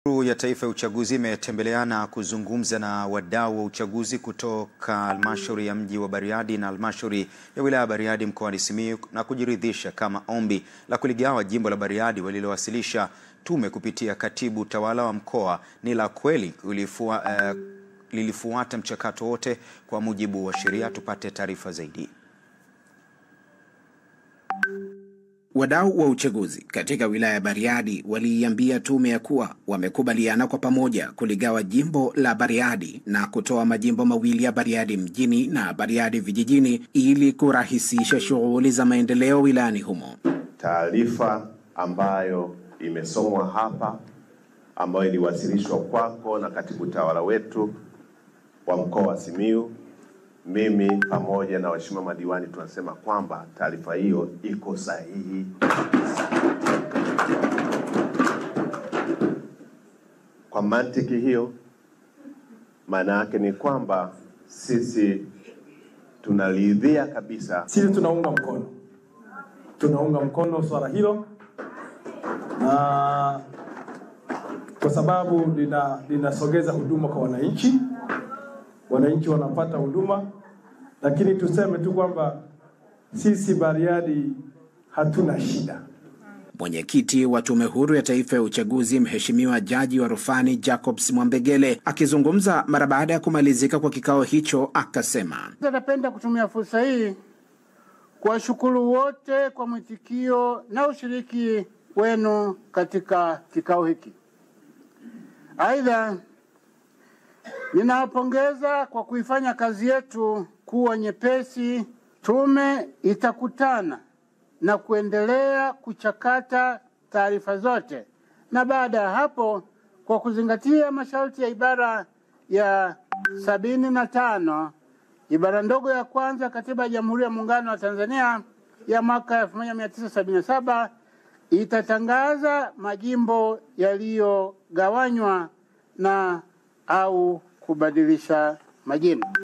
Ya Taifa ya Uchaguzi imetembeleana kuzungumza na wadau wa uchaguzi kutoka halmashauri ya mji wa Bariadi na halmashauri ya wilaya ya Bariadi mkoani Simiyu na kujiridhisha kama ombi la kuligawa jimbo la Bariadi walilowasilisha tume kupitia katibu tawala wa mkoa ni la kweli, lilifuata mchakato wote kwa mujibu wa sheria. Tupate taarifa zaidi. Wadau wa uchaguzi katika wilaya ya Bariadi waliiambia tume ya kuwa wamekubaliana kwa pamoja kuligawa jimbo la Bariadi na kutoa majimbo mawili ya Bariadi mjini na Bariadi vijijini ili kurahisisha shughuli za maendeleo wilayani humo. Taarifa ambayo imesomwa hapa ambayo iliwasilishwa kwako na katibu tawala wetu wa mkoa wa Simiyu, mimi pamoja na waheshimiwa madiwani tunasema kwamba taarifa hiyo iko sahihi kabisa. Kwa mantiki hiyo, maana yake ni kwamba sisi tunaridhia kabisa. Sisi tunaunga mkono. Tunaunga mkono swala hilo, na kwa sababu linasogeza huduma kwa wananchi. Wananchi wanapata huduma, lakini tuseme tu kwamba sisi Bariadi hatuna shida. Mwenyekiti wa Tume Huru ya Taifa ya Uchaguzi Mheshimiwa Jaji wa Rufani Jacobs Mwambegele akizungumza mara baada ya kumalizika kwa kikao hicho akasema, napenda kutumia fursa hii kuwashukuru wote kwa mwitikio na ushiriki wenu katika kikao hiki. Aidha, ninawapongeza kwa kuifanya kazi yetu kuwa nyepesi. Tume itakutana na kuendelea kuchakata taarifa zote, na baada ya hapo, kwa kuzingatia masharti ya ibara ya 75 ibara ndogo ya kwanza Katiba ya Jamhuri ya Muungano wa Tanzania ya mwaka 1977, itatangaza majimbo yaliyogawanywa na au kubadilisha majina.